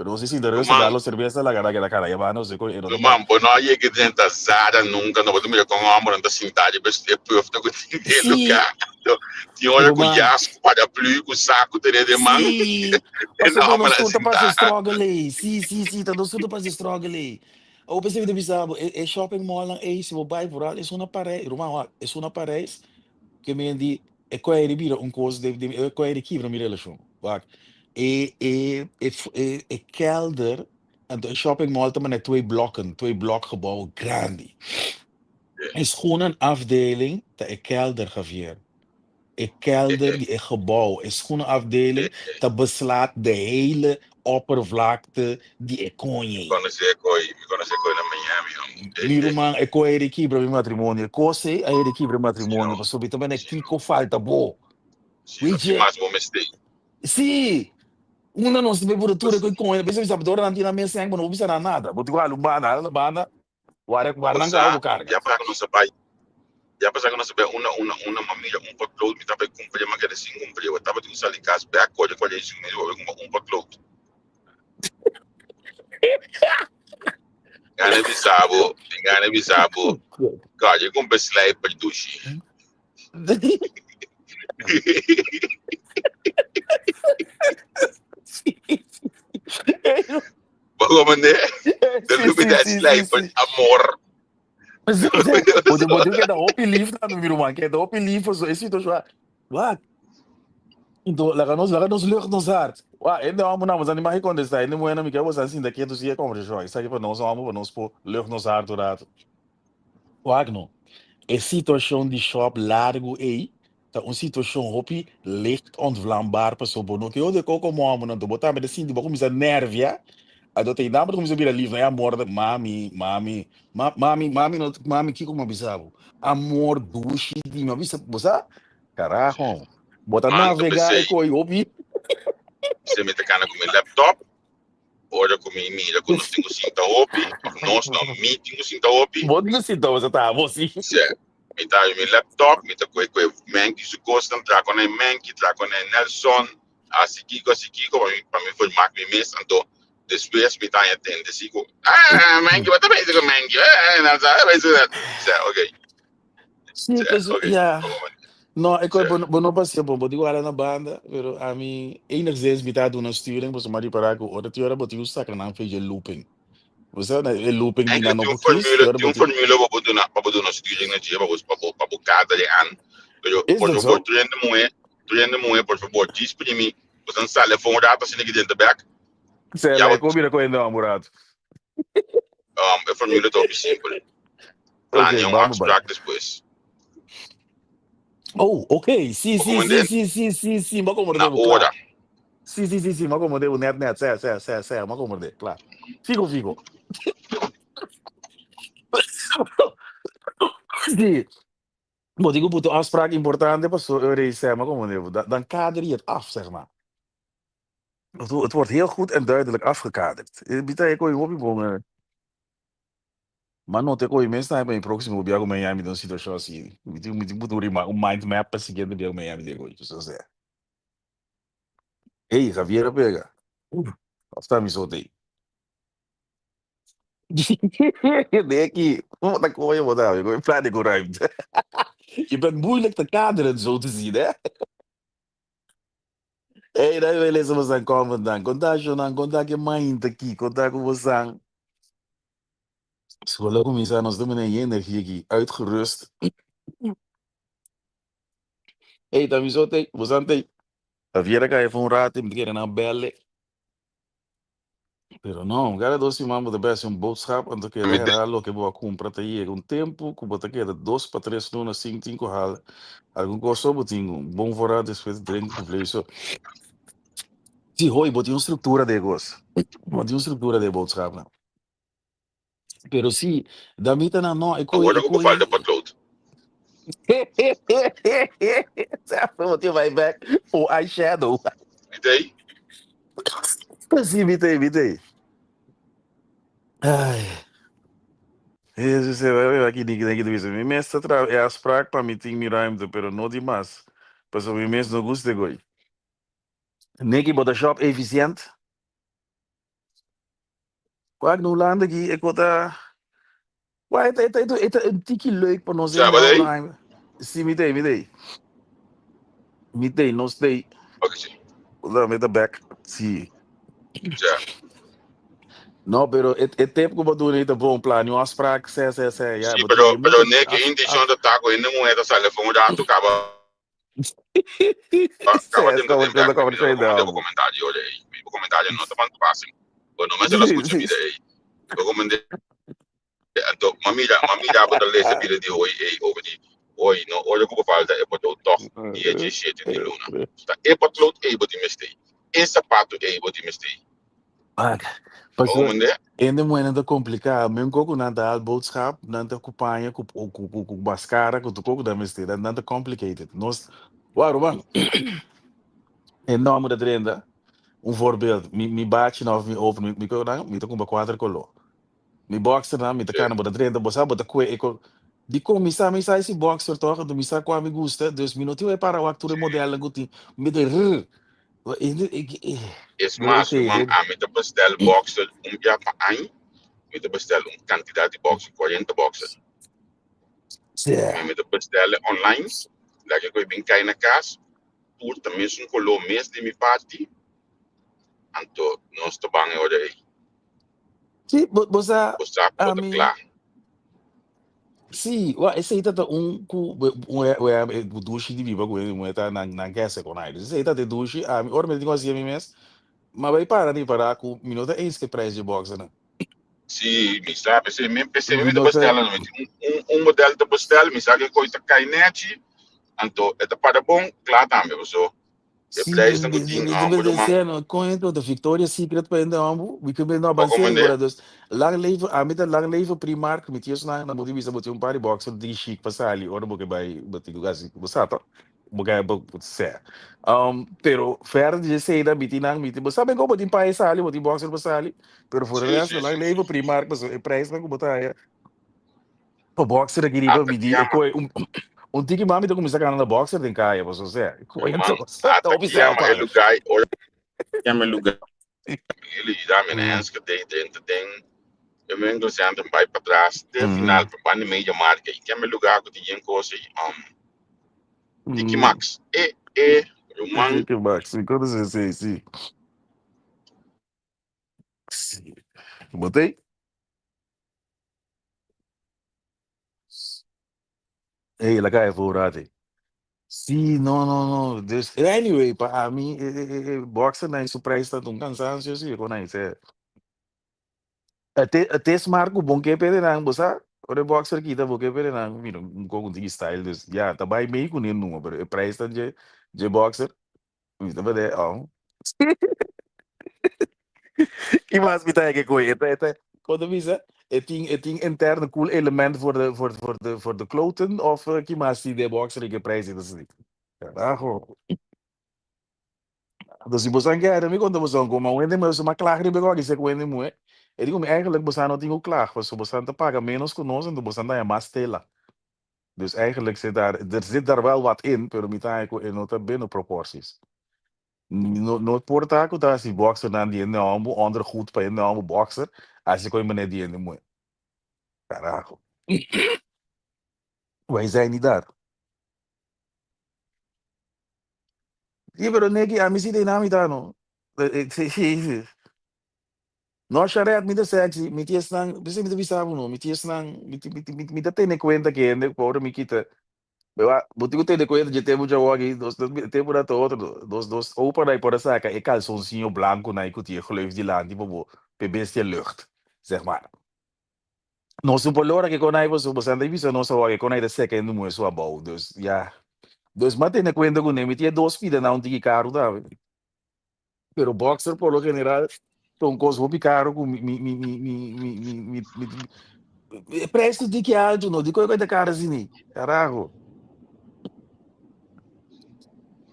Pero nos sinta rustig, Ruman, dal nos cerveza, laga nan keda cara yaba nos, e no ta bai. Ruman, bo no a yega drenta Zara nunka, no bo ta mira kon hòmbernan ta sintá riba e pùfnan ku tin den e Sí, lugá. Anto, tin ora ku ruman. jas, ku paraplü, ku saku tene den man, Sí, e pasobra nos hòmbernan tur ta pasa e sintá. struggle ei. Sí, sí, sí, ta nos tur ta pasa e struggle ei. Awor p'esei mi ta bisa bo, e e shopping mallnan ei, si bo bai vooral esun na Parijs, ruman wak, esun na Parijs, ke men di e koe di bira un kos de, de e koe di kibra mi relashon. Wak, e e e e e kelder, anto e shopping mall ta manera twee blokken, twee blokgebouwen grandi. E schoenenafdeling ta e kelder, Javier. E kelder di e gebouw, e schoenenafdeling, ta beslaat de hele oppervlakte di e Mi koñe. konosé e koi, mi konosé e koi na Miami, hom. Mi ruman, e koe di kibra mi matrimonio. E kos ei a heri kibra mi Si matrimonio, no, pasobra mi ta manda si no, kiko falta bo. si no, Weet ki je? mas bo mester? Sí! Unda nos ta bay puru tur e Pues, koi koñe, bisa bisa ora nan tin nan mes sèn, bo no por bisa nan nada. Bo tin ku hala un banda, hala un banda, wara bo wara nan sa, kaba bo karga. ya pasa ku nos a bai, ya pasa ku nos a bai una una una mamia un potlood, mi tabata kumpra, mi a keda sin kumpra, bo tabatin ku sali kas bèk kore 45 minuut pa bai kumpra un potlood. Gana bisa bo, mi gana bisa bo, God, je kumpra slijper dushi. Bo komende? De Sí, lube sí, dat sí, sí, slijper, sí. amor. Sí, sí. Bo tin, bo tin keda hopi lief tambe, mi ruman. Keda hopi lief pasobra e situashon. Wak. Anto, laga nos, laga nos lucht nos hart. Wak, hende hòmber nan, boso a ni kontestá. Hende muhé nan, mi ke boso a sinta ketu si e kòmbersashon. Esaki pa nos hòmber, pa nos por lucht nos hart un ratu. Wak no, e situashon di shòp largu ei ta un situashon hopi licht ontvlambaar pasobra bo no ke hode koko mòmber anto bo tambe ta sinti bo a kuminsá nèrvia anto ta einan bo ta kuminsá bira lif na e amor ta mami mami ma mami mami no mami kiko mi a bisa bo amor dushi di mi a bisa bo sa karaho bo ta Man ta navegá e p'esei koi hopi. P'esei mi ta kana ku mi laptop Ora ku mi mira ku nos tin ku sinta hopi, òf nos no, mi tin ku sinta hopi. Bo tin ku sinta hopi, ta abo si. Sè, mi ta habri mi laptop, mi ta kohe kohe Menki su kosnan, traha kon e Menki, traha kon e Nelson, hasi kiko, hasi kiko, pa mi, pa mi vermak mi mes. Anto despues mi ta haña tende si ku, ah, Menki, bo ta bezig ku Menki, eh, Nelson, eh, bezig ku. Sè, oké. Sí, Sè, pues, oké. ja. No, ik Sè. bo, bo no pasia bon, bo di wara na banda, pero ami enigszins mi ta duna sturing, pasobra mi a ripará ku ora ti ora bo tin ku saka nan fecha looping. Bo sa na e looping di nan Eigenlijk no tin un por kies, ti formule, ora tin bo un tin. formule pa bo duna, pa bo duna sturing na dje, pa bo, pa bo, pa bo kada di an. Pero, Is por dat favor, zo? tur hende muhé, tur hende muhé, por favor, djis primi, bo san sali afó un rato asina ki den ta bek. Sê, Ya lei, bo, kon bira ku hende un rato. e formule ta hopi simpel. Ok, Planea un bam bai. afspraak despues. Oh, ok, sí, Bo sí, sí, komende sí, sí, sí, sí, m'a na komprendé bo, kla. ora. Sí, sí, sí, sí, m'a komprendé bo net, net, sè, sè, sè, sè, m'a komprendé, kla. Figo, figo. Sí, bo tin ku puta un afspraak importante paso e ora ei sè, m'a komprendé bo. Dan, dan kader je het af, zeg maar. Het, het wordt heel goed en duidelijk afgekaderd. Mi ta e koe hopi bon. Ma no te koe mes ta pa mi próximo bia ku Miami den un situashon asi. Mi tin mi tin puta un rima un mind map pa siguiente bia ku Miami den koe. So sea. Ey, Javier a pega. Of ta mi so tei. De aki, bo ta koe bo ta, koe plan di ku ruimte. Je bent moeilijk te kaderen, zo te zien, hè? Ey, dai bai lesa bosan comment dan. Konta shownan, konta ke mainta aki, konta ku bosan. Skola a kuminsá, nos ta mira e energia aki, uitgerust. Ey, ta mi so tei, bosan tei. Javier a kai for un rato, mi ta kere nan bèl'e. Pero no, kada dos siman bo ta bai hasi un boodschap, anto keda Mi te herhal loke bo a kumpra. Ta yega un tempu ku bo ta keda dos pa tres luna sin tin ku hala algun kos so bo tin un bon voorraad despues drink ku vlees so. Si hoi bo tin un struktura di e kos, bo tin un struktura di e boodschapnan. Pero si, damita nan no, e koi, Awor e ku bo falta koi. potlood. Bo tin bai bek for eyeshadow. Mi t'ei? Si, mi t'ei, mi t'ei. Ai. Jesus, e bai aki di ki ta bisa. Mi mes ta traha e afspraak pa mi tin mi ruimte, pero no di mas. Pasobra mi mes no gusta e koi. Nicky, bo ta shop eficient? Wak na Hulanda aki e kota wak e ta e ta e ta un tiki leuk pa nos Sa hende bo homber ei? Jaime. Si mi t'ei mi t'ei. Mi t'ei nos t'ei. Ok si. Unda mi ta bek si. Ja. No pero e e tip ku bo duna ei ta bon plania un afspraak sè sè sè ya Si bo tin pero e pero mucha Nick e af intencion af ta ta ku hende muhé ta sali for un ratu kaba kaba sè den ta kaba den bek kaba mi no ta kaba komprende bo bo. komentario ora ei. Mi bo komentario no ta ban toepassing. Bo no mester a skucha mi ei. Bo komende Anto, m'a mira, m'a mira bo ta lesa bira di hoi ei over di hoi, no ora ku bo falta e potlood tòg dia 17 di luna. Ta e potlood ei bo tin mester, e sapato ei bo tin mester. Wak, Bo pasobra komprendé? hende muhénan ta kompliká, men koko nan ta haal boodschap, nan ta ku paña, ku ku ku ku maskara, ku tur koko nan mester, nan nan ta complicated. Nos, wak ruman, e nòmber ta drenta, un voorbeeld, mi mi bachi òf mi oven, mi mi koko nan, mi ta kumpra kuater koló. Mi boxernan mi ta kana bo ta drenta bo sa bo ta kue e ko dikon mi sa mi sa esi boxer tòg anto mi sa kua mi gusta dus mi no tin bai para wak tur e modelnan ku tin mi ta rrr Es mas ruman ami ta bestel boxer un bia pa aña mi ta bestel un kantidat di boxer 40 boxer mi ta bestel online laga ku e bin kai na kas tur ta mesun koló mes di mi parti anto nos ta ban e ora ei. Sí, bo, bo sa, Bo sa ku bo ta ami, kla. sí, wa, esei ta ta un ku, un e, e, e dushi di biba ku e muhé ta nan, nan kese kon ai. Dus esei ta ta e dushi, ami, ora mi ta tin ku hasi ami mes, ma bai para ripará ku mi no ta eens ku e prijs di e bòksernan. Sí, mi sa, p'esei mi, p'esei Mi mi ta no ta, bestèl nan. Mi tin un, un, un modèl ta bestèl, mi sa ku e kos ta kai nèchi, anto e ta para bon, kla tambe, paso E Sí, prijsnan ku tin ambo de ruman. ser con esto de Victoria's Secret pa hende ambo, mi ke no Bo ban serio komende? agora dus lang leven, a mi ta lang leven Primark, mi tio sna na bo bisa bo tin un par di boxer di chic pa sali ora bo ke bai bo tin ku hasi bo sa to bo ke bo se pero verder di esei mi tin nan mi tin bo sa ben ko bo tin paña sali bo tin boxer pa sali pero for de Sí, resto sí, lang sí, sí, leven sí. Primark pasobra e prijsnan ku bo ta haya Pa boxer aki riba Ata mi di e kiama, koe un un tiki mami ta kuminsá gana na boxer den kaya pasobra osea e koe ruman, anto ta ata hopi sèl kiama e paga. lugá i ora kiama e lugá mi yuda mi na Enschede drenta den e winkelcentrum bai patras te final pa banda media marka i kiama e lugá ku tin yen kos ei Tiki Max e e ruman. Tiki Max mi konosé esei si. Si. Bo t'ei? Ey, la cae voor rati. Sí, no, no, no. Dus, anyway, pa ami, e, e, e, e, boxer na su prijs ta un cansancio, sí, con ahí, se. Het is maar ku bon ke pere nan, bo sa? Ora e boxer kita, bo ke pere nan, mira, un koko un tiki style, dus, ja, ta bai mee ku ne numa, pero e prijs ta dje, dje boxer, mi ta bade, oh. Ki mas mi ta heke koe? E ta, e ta, kon ta bisa? E tin, e tin interne koel element voor de, voor, voor de, voor de kloten of eh, ki mas tin den boxer ke prijs ta así? Carajo. Dus si bosan kere mi konta bosan ku ma wende muhe, ma klag riba e kòki sek wende muhe. E di ku mi eigenlijk bosan no tin ku klag, pasobra bosan ta paga menos ku nos anto bosan ta haña mas tela. Dus eigenlijk zit daar, er zit daar wel wat in, pero mi ta haña ku e no ta binnen proporties. No, no por ta ku ta hasi boxernan di hende hòmber ondergoed pa hende hòmber boxer, hasi ku e manera di hende muhé. Carajo. Wij zijn niet daar. Sí, pero neki, ami si den ami ta no. No, Sharet, mi ta sexy, mi ti esnan, mi ta bisa bo no, mi ti esnan, mi ti, mi ti, mi ta tene kuenta ku hende, ora mi kita Bewa, bo tin ku tene kuenta dje tempu djawo aki, nos nos e tempu nan ta otro, nos nos opa nan por a saka e kalsonsiño blanku nan ku tin e gleuf dilanti pa bo pa e bestia lucht, zeg maar. Nos no por lora ke kon ai pasobra boso a bisa nos awor ke kon ai ta seka hende muhé su abou, dus ya. Dus m'a tene kuenta kuné, mi tin e dos pida nan un tiki karu tambe. Pero boxer por lo general ta un kos hopi karu ku mi mi mi mi mi mi mi mi mi e prijs ta tiki altu no, dikon e kos ta kara asini? Karaho.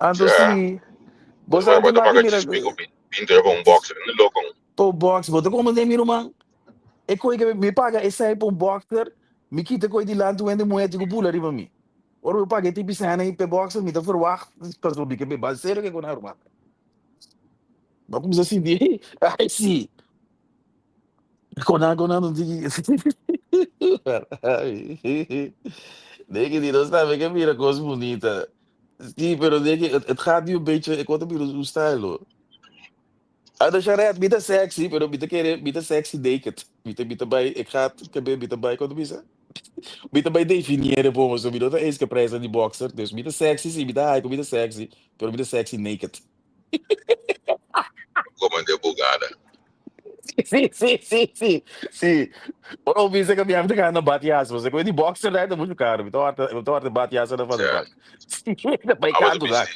Anto Ja, si bo bo sa bo tin ta maki paga mira djis pico 20 euro pa un boxer, no loco. pa un box, bo ta como den mi ruman? E koe ke mi paga esei pa un boxer, mi kita koe dilanti un hende muhé tin ku bula riba mi. Ora mi paga e tipi sèn ei pa e boxer, mi ta verwagt pasobra mi ke beba serio ke ku nan ruman. Bo a kuminsá sinti, ai si. Kona kona no tiki. Nigga di nos tambe ke mira kos bunita. Sí, pero nigga, het gaat nu een beetje, ik word een beetje un style hoor. Ah, de Charette, mi ta sexy, pero mi ta kere, mi ta sexy naked. Mi ta bai, ik ga, ik ben, mi ta bai, kon bisa? Mi ta bai definiëren voor me, so mi no ta eens geprijsd aan die boxer. Dus mi ta sexy, sí, mi ta high, mi ta sexy, pero mi ta sexy naked. Como de bugada. Sí, sí, sí, sí, sí. Ora bo bisa ku mi ami ta gana batias, pasobra ku di boxer ta muchu karo. Mi ta warda, mi ta warda batias na van de Ja. bank. Sí, ta bai Abo ta kantu da. bisti.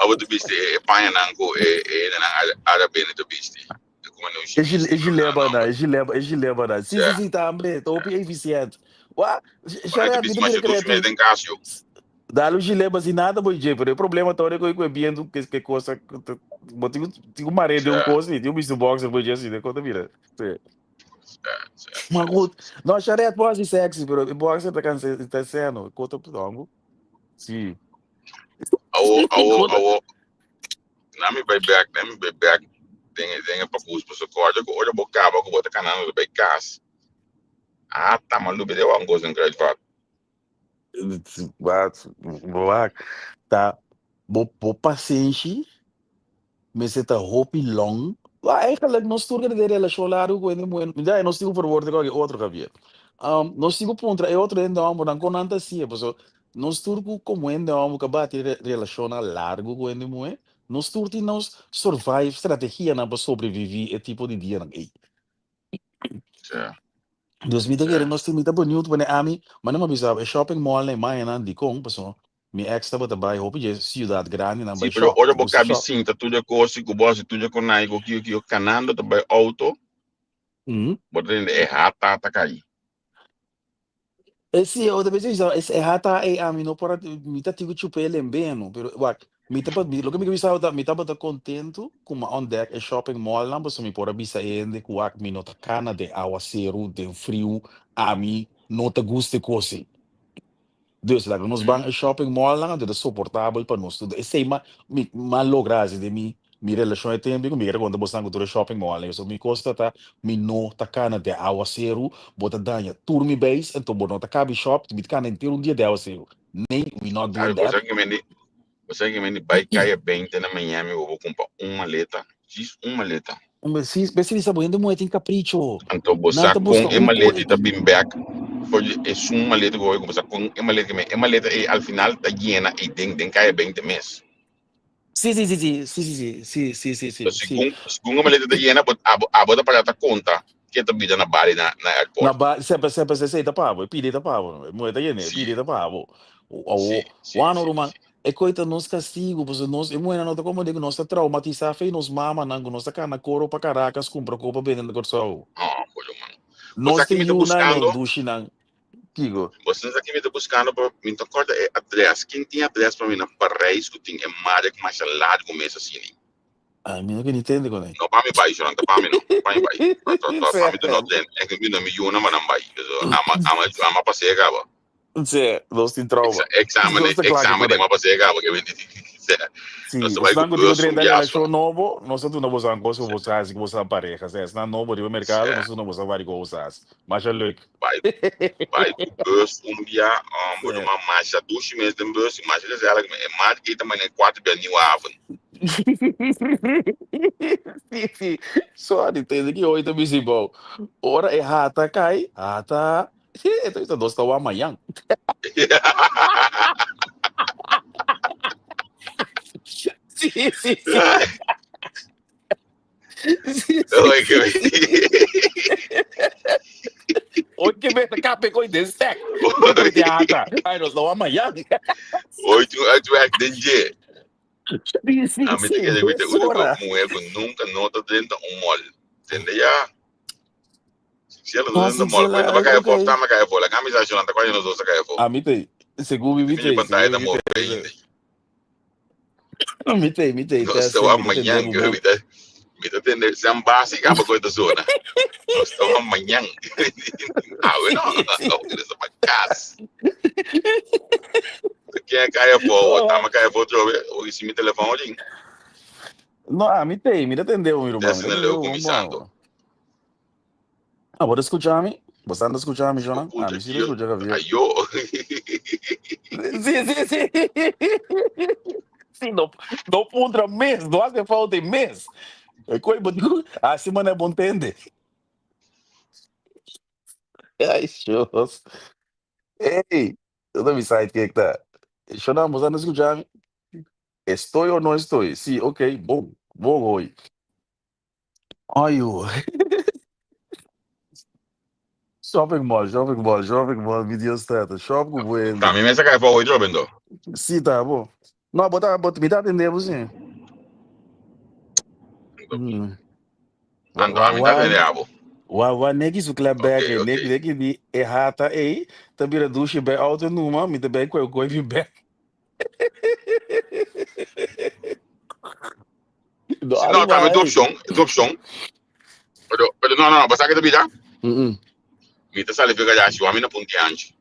Abo ta bisti e pañanan ku e e hendenan Arabene ta bisti. E kuma no E shimis, gile, e mi no sa gileba na, nomber. e gileba, e gileba na. Sí, sí, Ja. sí, tambe, ta hopi eficiënt. Wa, Bueno, ta Sharet, mi bisti ta bira masha dushi mes creatief. den kas yo. Dale un gileba sin nada boy dje, pero e problema ta ora ku e bientu ke ke cosa bo tin tin ku mare den un Ja. cosa y tin un bisti boxer boy dje asina e cosa ta bira. Sí. Ja, ja, Maar ja. goed, no Sharet por hasi sexy, pero e boxer ta cansa ta seno, kota tongo. Sí. Awo, awo, Kota. awo. Na mi bai bek, na mi bai bek den e den e pakus paso kòrda ku ora bo kaba ku bo ta kanando bai kas. Ah, tama lubida e wan kos den Kruidvat. Wat, wak, ta bo bo pasenshi mester ta hopi long. Wa eigenlijk nos tur den relashon largu ku hende muhé. Ya nos tin ku verwoorden ku otro Javier. Nos tin ku puntra e otro hende hòmbernan kon nan ta hasié pasobra nos tur ku komo hende hòmber ku a bati relashonnan largu ku hende muhé, nos tur tin nos survive strategianan pa sobreviví e tipo di dianan ei. Ja. Dus mi ta kere Ja. nos tin mi ta benieuwd wanneer ami, ma mi bisa e shopping mall na e mañanan dikon pasobra mi ex tabata bai hopi dje ciudad grandinan Sí, bai pero shop, ora bo gusta kabi shop. sinta tur e kos ku bo hasi tur e konai ku kio kio kanando ta bai auto, bo ta tende e hata ta kai. E si, otra vez bisa, es e hata e ami no por a, mi ta tin ku chupa e lembeno, pero wak, mi ta mi loke mi ke bisa ta mi tabata kontentu ku mi a ontdek e shopping mallnan pasobra mi por a bisa e hende ku wak mi no ta kana den awaseru, den friu, ami no ta gusta e kos ei. Dus laga nos ban e shopping mallnan anto ta soportabel pa nos tur. Esei ma mi ma logra hasi den mi mi relashon e tempu ku mi kere konta bosnan ku tur e shopping mallnan. So mi kos ta ta mi no ta kana den awaseru, bo ta daña tur mi beis anto bo no ta kabi shop, mi ta kana henter un dia den awaseru. Nee, we not Sabe, doing bo that. sa ki mendi, bo sa ki mendi bai kaya 20 na Miami bo bo kumpra un maleta, djis un maleta. Si, bes bisa bo hende muhé tin capricho. Anto bo Nan sa ta kon busca e un maleta ku. ta bin bek for di esun maleta ku bo bo sa kon e maleta e maleta ei al final ta yena ei den den kaya 20 mes. Si, si, si, si, si, si, si, si, si, So si, si. segun segun e maleta ta yena bo abo abo ta para ta konta ke ta bida na bali na na Na airport. ba, semper, semper, esei ta pa bo, e pidi ta pa bo, e muhé ta yena, e Si, pidi ta pa bo. si, Awo, si, wano si, ruman, si. e koi ta nos kastigu, pasobra nos, e muhénan no ta komprendé ku nos ta traumatisá fe nos mamanan, ku nos ta kana koro pa Caracas kumpra kopa bende na Kòrsou. Oh, bo ruman. Bo Nos sa ta ki mi ta yunan nos buskando? dushinan. Kiko? Bo sa ki mi ta buskando pa mi ta kòrda e adrès. Ken tin adrès pa mi na Parijs ku tin e mare ku masha largu mes asina? Ay, mi no ke ni tende con ei. No pa mi bai, Joran, ta pa mi no. Pa mi bai. Ta, ta, ta, pa mi ta no Ser. den. En mi no mi yuna ma nan bai. Ama, ama, ama pasé kaba. Ser, nos tin trauma. Exa, examen, Nos ta klaar examen con ei. ma pasé kaba. Que Sí, Nos ta bai ku esnan ku tin ku bus un drenta biaso. relashon nobo, nos ta duna boso kos ku boso hasi ku boso pareha. Sea, esnan nobo riba merkado, nos ta duna boso varios kos. Masha leuk. Bai, bai ku bus un bia, um, bo Ser. ma masha dushi mes den bus, i masha gezellig, e mas ki ta mane 4 bia Nieuwe Haven. Sí, sí. Sorry, tende ki hoy ta busy bou. Ora e hata kai, hata. E ta bisa nos ta wak mañan. Sí, sí, sí. Sí, sí, Oye, sí, que sí. Hoy que me kape koy den stek. E koy di hata. Ay, nos ta wak mañan. Hoy tu uitwerk den je. Sí, sí, A mi te sí. kere Dos ku único horas. mujer ku nunca no ta drenta un mall. Tende ya? Cielo no Ah, drenta sí, mall. sí, Pues no kaya ok. fo, tama kaya fo. La camisa shona ta kwa nos dos kaya fo. A mi te, según mi Fin de te, pantalla según ta mi move te. ainda. Mi te, Nos testing, ta mi ta tende mañana bo que bon. mi ta mi ta tende sean básica pa koita zona. Nos ta mañana. Ah, bueno, Sí, sí. no, que pa cas. Ken kaya fo, o tama kaya fo trobe, o si mi telefono ding. No, a mi te, mi ta tende bo, mi ruman, mi Testing ta na tende leu bo bon kumisando. bon. Ah, bo ta skucha mi? Bo sa ta skucha mi, Bo Jonan? Ah, puntra mi si ta kio, skucha, Javier. ayo. Sí, sí, sí. Sí, no, no puntra mes, no hace falta mes. E koi bo diku, así manera bo ntende. Ay, Dios. Ey, unda mi sidekick ta? Shonan, bo sa ta skucha mi? Estoy o no estoy? Sí, ok, bon, bon hoy. Ayo. Shopping mall, shopping mall, shopping mall, mi Dios tata. Shop ku bo hende. Ta mi mester kai for hoy trobe ento. Sí, ta bo. No, bo ta, bo, mi ta atende bo sí. Mm. Wa, Anto wa, ami ta wa, atende abo. wa, wa neki su klap Ok, bek, ok. neki, neki di e hata ei, ta bira dushi bij auto numa, mi ta bij koi koi mi bek. No, Si no, tambe tu animal. opcion, tu opcion. Pero, pero no, no, no, basta que te bida. Mm -mm. Mi ta sali fika ya, si wami na punti anchi.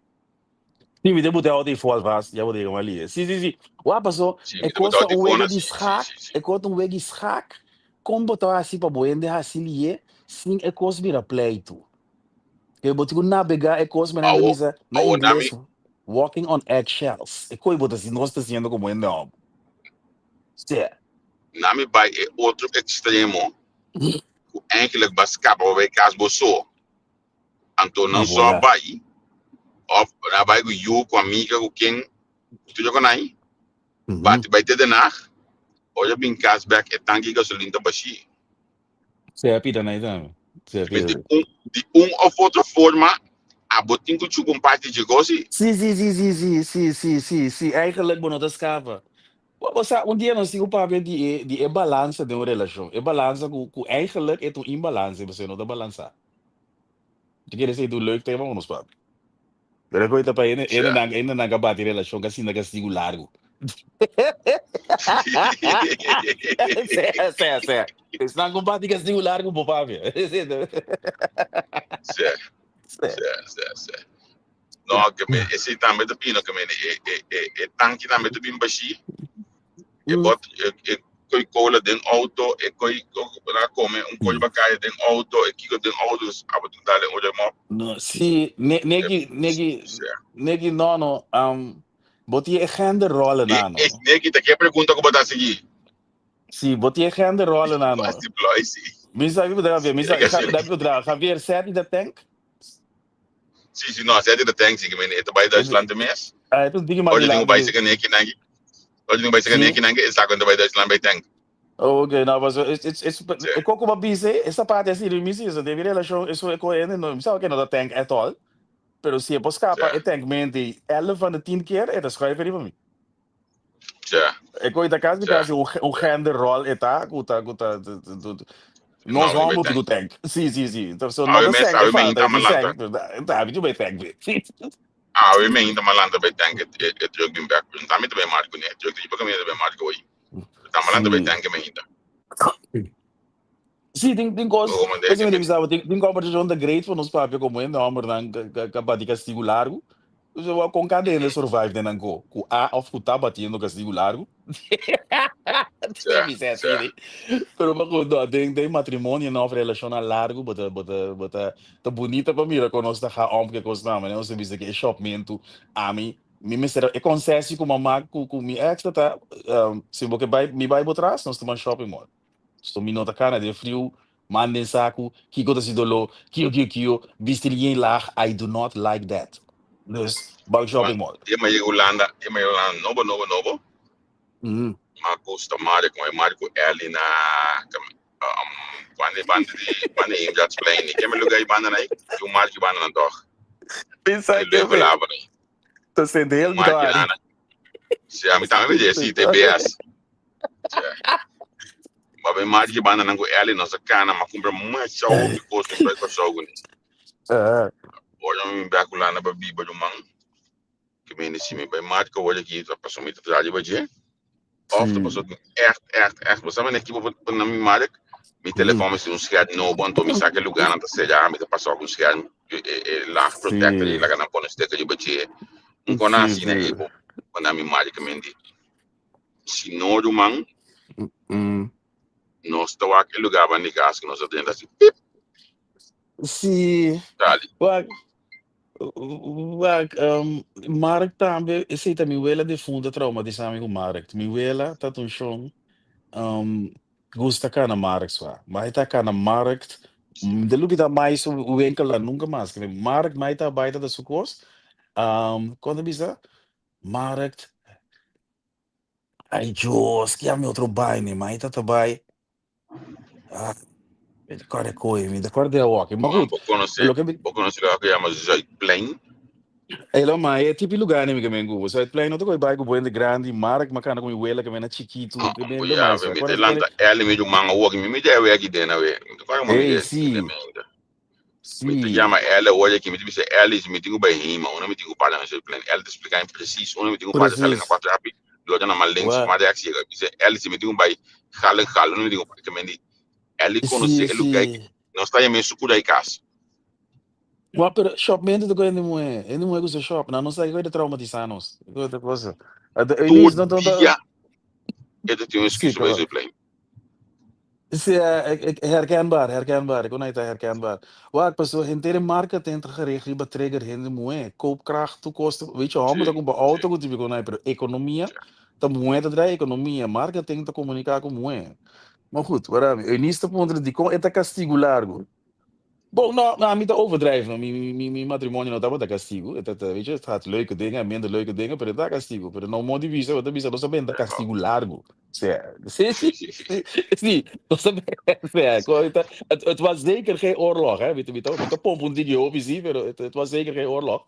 Sí, mi te bote auto i voor vast. Ja, bote maar lier. Sí, sí, sí. Wa pasó, Si, e mi ta bote kosta auto un i wega fona, di si, si, schaak, si, si. e kosta un wega di schaak. Kon bo ta hasi pa bo hende hasi lié sin e kos bira pleitu? Ke bo tin ku nabegá e kos manera nan ta Awo, bisa na awo ingles nami, walking on eggshells. E koi bo ta si nos ta hasiendo komo hende hòmber. Sea. Nami bai e otro extremo ku eigenlijk ba skapa pa bai kas bo so. Anto Ah, nan bo so a ya. bai of nan a bai ku yu, ku amiga, ku ken, ku tur ku nai, bati bai te Den Haag, ora bin kas bek e tanki gasolin ta bashí. Sea pida nai tambe. Sea Di pida. un, di un of otro forma abo tin ku chupa un parti dje gosi. Sí, sí, sí, sí, sí, sí, sí, sí, sí. Eigenlijk bo no ta skapa. Bo bo sa, un dia nos tin ku papia di e, di e balansa den un relashon. E balansa ku, ku eigenlijk e ta un imbalansa, pasobra no ta balansá. Yo kere esei ta un leuk tema pa nos papia. Pero e koe ta pa hende, Sea. hendenan, hendenan ka bati relashon ka sinta kastigu largu. Sea, sea, sea. Esnan ku bati kastigu largu bo papia. Sea, Sea. sea, sea, sea. No, ke me, esei tambe ta bino, ke me, e, e, e, e tanki tambe ta bin bashí. E bot, e, e koi cola den auto, e koi, na come un koi bakaya den auto, e kiko den auto, dus abo tin dale un remop. No, sí, ne, neki, neki, neki no, no, bo tin e genderrollen E, na, no. e, neki, ta ke pregunta ku bo ta sigui? Sí, bo tin e genderrollen na, no. Basti ploy, sí. Mi sa ki Javier, mi sa, E ka ja, Javier, seti de tank? Sí, sí, no, seti de tank, sí, ke men, e ta bai Duitsland te mes. Ah, e ta un tiki mas Ora tin dilanti. bai seka neki nangi. Ora tin bai seka neki nangi, e sa kon ta bai Duitsland bai tank. Oh, ok, no, paso, it's, it's, it's, e koko ba bise, esa parte así, mi si, eso, de mi relacion, eso e ko ene, no, mi sa que no ta tank at all, pero si e por scapa e tank mente, 11 van de 10 keer, e ta schuif riba mi. E koi ta kasi kasi un, un genderrol e ta, ku ta, ku ta, nos No, hòmber ku tank. Sí, sí, sí. So, no Awe ta mes, sèn e awe me falta, inta e ta malanta. sèn, ta abi bai tank be. Awe me inta malanta bai tank e, e, e truck bin back. Pero tambe ta bai marco ne. Truck di pa caminda ta bai marco hoy. Ta malanta bai tank me inta. Sí, tin, tin kos, Como de pues mi que bisa, tin, tin conversacion ta great for nos papia como hende hombernan ka, ka, ka bati castigo largo. Dus wa con cada hende survive den nan ko, ku a of ku ta batiendo castigo largo. Sí, Mi sa sí. así, ne. Pero pa ku no, den, den matrimonio no, of relacionnan largo, bo ta, bo ta, bo ta, ta bunita pa mira kon nos ta ga om ku e kosnan, manera nos ta bisa ku e shopmentu, ami, mi mester, e concessie ku mama ku, ku mi ex ta ta, si bo ke bai, mi bai bo tras, nos ta ban shopping mall. So mi no ta kana den friu, man den saku, kiko ta si doló, kio kio kio, bisti lien laag, I do not like that. Dus, ban shopping mall. E ma yega Hulanda, e ma yega Hulanda nobo, nobo, nobo. Ma gusta Mario, como e Mario ku Ellie na, cuando e banda di, cuando e Eendrachtsplein, ni keme lugar e banda nai, ki un Mario ki banda nan toch. Pensa E ke leuke lava nai. Ta sende heel Un Mario ki ari. nana. Si, a mi tambe mi si, TBS. Ma ben Mario ki banda nan ku Ellie, nos a kana, ma kumpra masha hopi kos nos bai Kòrsou kuné. Ora mi bek Hulanda pa biba ruman, ke mi si mi bai Mario ku awor aki, ta pasobra mi ta traha riba dje. Of ta pasobra ku ègt, ègt, ègt, bo sa manera ki bo por na mi Mario, mi telefòn mester un scherm nobo, anto mi sa ke lugánan ta será, mi ta pasa ku un scherm, e, e laag protector, i laga nan pone sticker riba dje. Un kona asina ei bo por na mi Mario ke mi di. Si no ruman, nos ta wak e lugar ban di gas ku nos a drenta asi pip. Si. Dale. Wak, wak, markt tambe, esei ta mi wela defunto a traumatisa mi ku markt. Mi wela ta un shon gusta kana markt swa. Ma e ta kana markt, mi ta lubida mai su winkelnan nunka mas. Markt mai ta bai ta da su kos. Kon ta bisa? Markt, ay Dios, ki ami otro bai ne? Mai ta ta bai. Ah, mi ta kòrda koe, mi ta kòrda di awoki. Maar goed, Bo konosé, loke mi... bo konosé loke ku yama Zuidplein? Ey lo ma e tipi lugá ni mi ke men ku. Zuidplein no ta koe bai ku bo hende grandi, Mark ma kana ku mi wela ke men a chikitu, Ah, ke bo men lo ya, mais. mi Kòrda te lanta early mi ruman awoki, mi mi debe aki den awe. Mi ta kòrda ku mi Ey, de sí, den ainda. Mi ta sí. yama Ellie awor aki, mi ta bisa Ellie si mi tin ku bai hima, unda mi tin ku para na Zuidplein. Ellie ta splika mi precies unda mi tin ku para, sali na Precies. kwatro hapi, lo ta na mas links, Wa. mas rechts yega. Mi bisa Ellie si mi tin ku bai gal en gal, unda mi tin ku para. Ke men di Ellie konosé Sí, e lugar aki. sí. Nos ta yama e su kura i kas. Wa, pero shopmento ta ku hende muhé. Hende muhé gusta shop. Nan no sa kiko ta traumatisa nos. Kiko ta cosa. Anto Tur Eunice no ta ta dia e ta tin un Sí, excuus pa bai kaba. Zuidplein. Sí, herkenbaar, herkenbaar. Kon ta herkenbaar. Wak, paso henter e marketing ta gericht riba trigger hende muhé. Koopkracht, tur kos. Weet je, hòmber ta kumpra outo ku tipo kon pero ekonomia ta muhé ta draai ekonomia. Marketing ta komuniká ku muhé. Maar goed, wara mi. Eunice ta puntra dikon e ta kastigu largu. Bon, no, no, ami ta overdrijven. Mi matrimonio no tabata castigo. Het, het, weet je, het gaat leuke dingen en minder leuke dingen, pero het ta castigo. Pero no modo di bisa, bo ta bisa, nos a benta castigo largo. Sea, sí, sí, sí, sí, nos a benta, sea, het was zeker geen oorlog, hè. Mi ta pompa un tiki hopi, sí, pero het was zeker geen oorlog.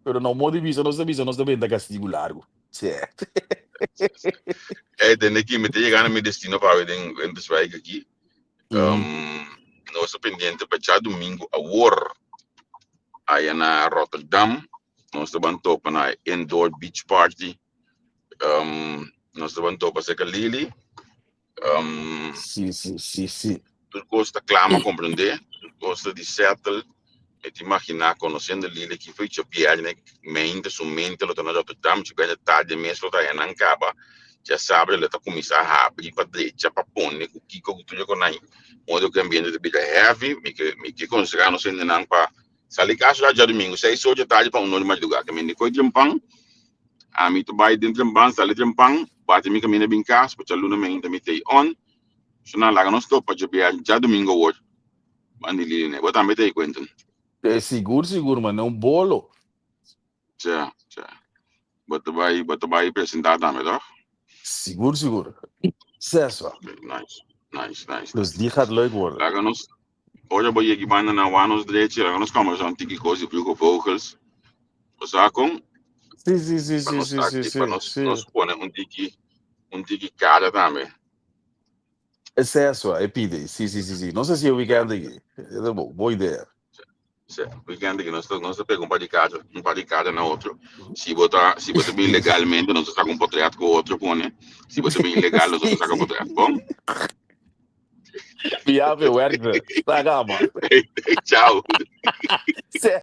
Pero no modo di bisa, nos ta bisa, nos ta benta castigo largo. Sea. Ey, dende ki mi ta yega na mi destino pa awe den Winterswijk aki. Nos ta pendiente pa djadumingu awor aya na Rotterdam. Nos ta ban topa na indoor beach party. Nos ta ban topa cerca Lili. Sí, sí, sí, sí. Tur cos ta kla, m'a comprende. Tur cos ta di settle. Mi ta imagina, conociendo Lili, ki foi djabierne mente, su mente lo ta na Rotterdam. Djabierne tarde mes lo ta aya nan caba. Djasabra lo ta cuminsa habri pa drecha, pa pone cu kico cu tur con ay. Modo cu e ambiente ta bira heavy. Mi ke conseha nos hendenan pa sali cas ora djadomingo, seis or dja tardi pa un or di madruga. Ke mende coy trempan, ami ta bay den trempan, sali trempan, bati mi caminda bin cas, pa djaluna mainta mi ta ey on. So nan laga nos topa djabierne, djadomingo awor. Bandi Lili ne. Bo tambe ta ey, Quentin? Sigur, sigur, man. Un bolo. Tja, tja. Bo ta bai, bo ta bai presentá tambe, toch? Sigur, sigur. Seswa. Nice, nice, nice. Dus nice, die nice. gaat leuk worden. Laga nos, ora bo yegi banda na Wanos drechi, laga nos kombersá un tiki kos di Vroege Vogels. Bo sa kon? Sí, sí, sí, Pa sí, nos sí, sí, aki, pa sí, nos, sí. nos pone un tiki kara tambe. Seswa, e pide. Sí, sí, sí, sí. No sé si e weekend aki. E ta bon, bon idea. Sí, weekend aki nos ta pega un par di kara, un par di kara na otro. Si bo ta bin legalmente, nos ta saka un portret ku otro pone. Si bo ta bin ilegal, nos ta saka un portret. Bon? Ja, werkte. Saca, man. Ciao. Sí.